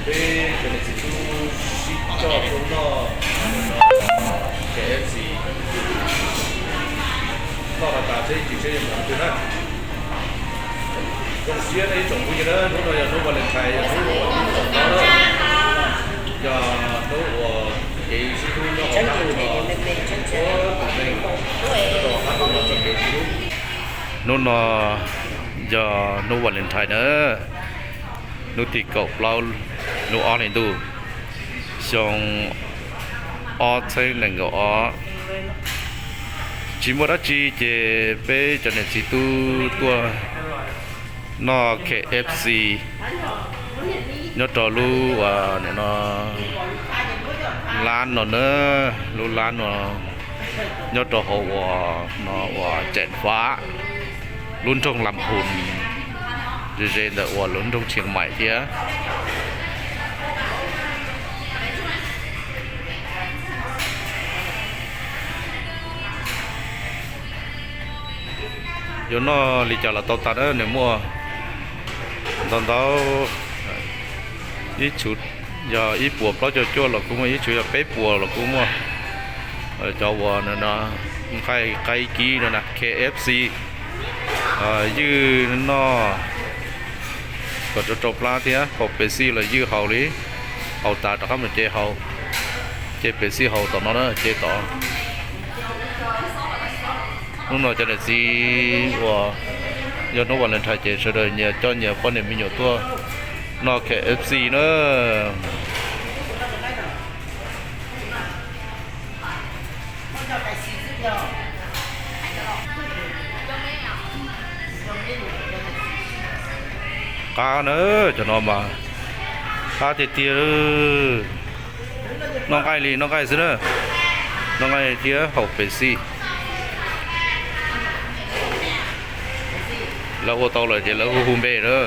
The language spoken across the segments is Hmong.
Peb cov niam txiv tub sib coj tuaj noj K F C, noj tas tas seb ib tsam seb yuav mus qhov twg na. Zoo siab na ib tsoom phooj ywg na, hnub no yog hnub Valentine, yog hnub uas ib tsoom no na, yog hnub uas kev sib hlub nyob hauv qab ntuj no puab tus neeg nyob rau hauv qab ntuj no txoj kev sib hlub. Hnub no yog hnub Valentine na, hnub tim kaum plaub lub ob hlis ntuj, xyoo ob txhiab nees nkaum ob. Tsis muaj dab tsi ces peb cov niam txiv tub tuaj noj K F C nyob rau lub uas nim no lab no na, lub lab no nyob rau hauv uas no uas Cam Fab, lub nroog Lam Phum, ze ze ntawm uas lub nroog Tshias Maim thiab. Yuav noj li cas los tau tas na, nws muaj ntau ntau, ib txhua yog ib puas plaub caug cuaj los kuj muaj, ib txhua yog peb puas los kuj muaj. Cov uas nqaij qaib kib no na, K F C, ywj noj kom rau rau plab thiab, haus Pepsi los ywj haus li, haus tas rov qab mus ce haus, ce Pepsi haus tom no na, ce tod. Hnub no cov niam txiv uas yog hnub Valentine ces sawv daws nyias coj nyias poj niam me nyuam tuaj noj K F C na. Qab na, cov no mas qab tiag tiag. Noj nqaij li noj nqaij xwb na, noj nqaij thiab haus Pepsi. Lawv ua tau lawm ces lawv hu hu npe na.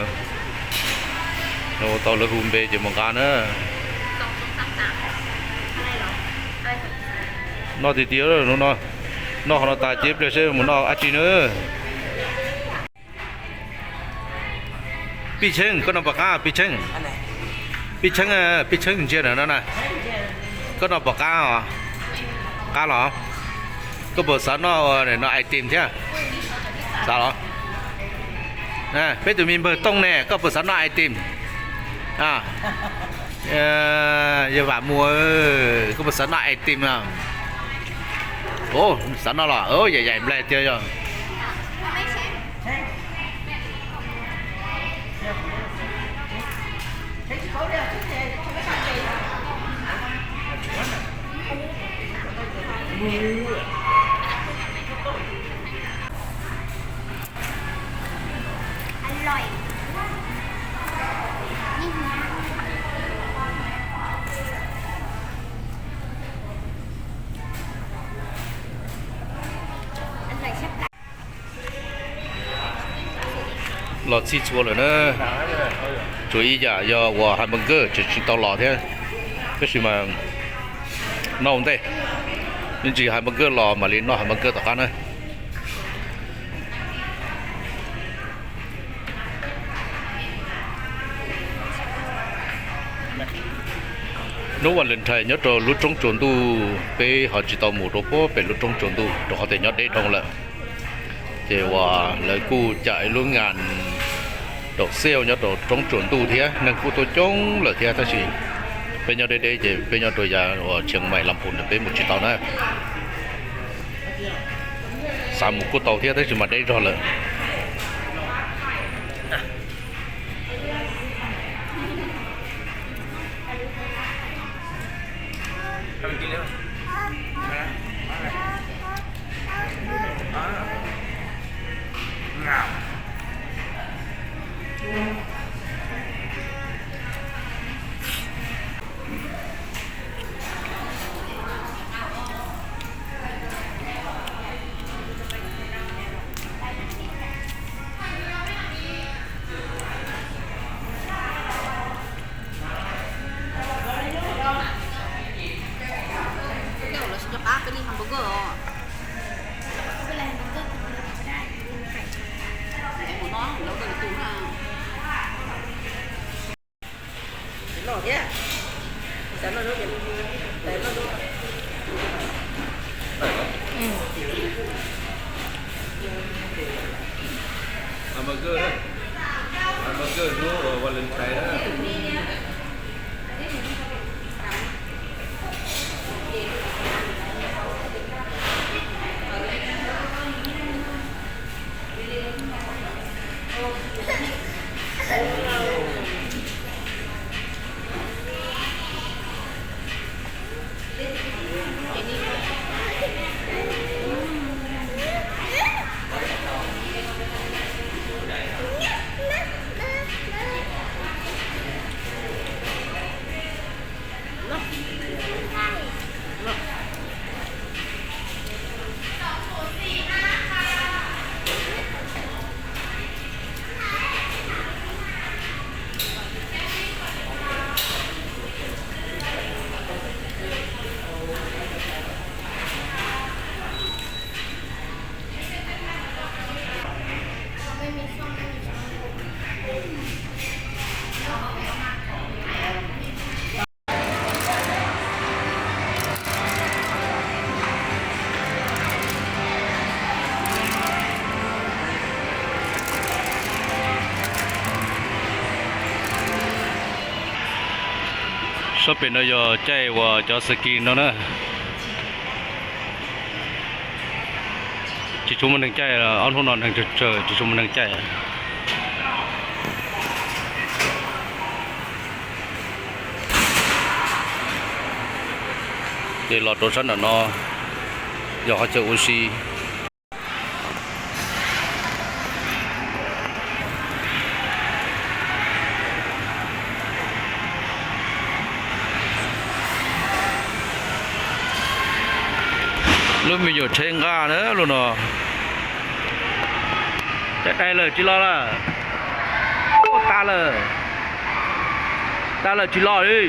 Lawv ua tau lawv hu npe ces mus nqa na. Noj tiag tiag hnub no, noj qhov no tas ces ib pliag seb mus noj dab tsi na. Pij Cheeb, koj noj puas qab Pij Cheeb? Pij Cheeb, Pij Cheeb ntsia na no na. Koj noj puas qab os? Qab los? Koj puas xav noj no item thiab? Xav los? Peb tus me npawg Tooj ne, koj puas xav noj item? Yog Vam Muas, koj puas xav noj item? Xav noj los yaim yaim nplaig tiag yog. Los txhij txhua lawm na. Tsuas ib yam yog uas hamburger tseem tsis tau los thiab, tab sis mas noj ua ntej, ib ntsis hamburger los mam li noj hamburger tom qab na. Hnub Valentine nyob rau lub roob tsuas ntuj, peb ho tsis tau mus rau puag pem lub roob tsuas ntuj rau qhov tias nyob deb dhau lawm. Ces uas lawv kuj cam ib lub ngas rau xiaj nyob rau roob tsuas ntuj thiab, neeg kuj tuaj coob lawm thiab, tab sis peb nyob deb deb ces peb nyob rau yav uas Tshias Maim Lam Phum ntawd peb mus tsis tau na. Xav mus kuj tau thiab tab sis mas deb zog lawm. Sab pem no yog caij uas cov ski no na. Tsis tshua muaj neeg caij, ob hnub no neeg tsawg tsawg tsis tshua muaj neeg caij. Ces los rau sab nram no yog qhov chaw ua si. Lub me nyuam tsheb nqaj na lub no. Caij dai lawm tsis los lawm. Tas lawm. Tas lawm tsis los li.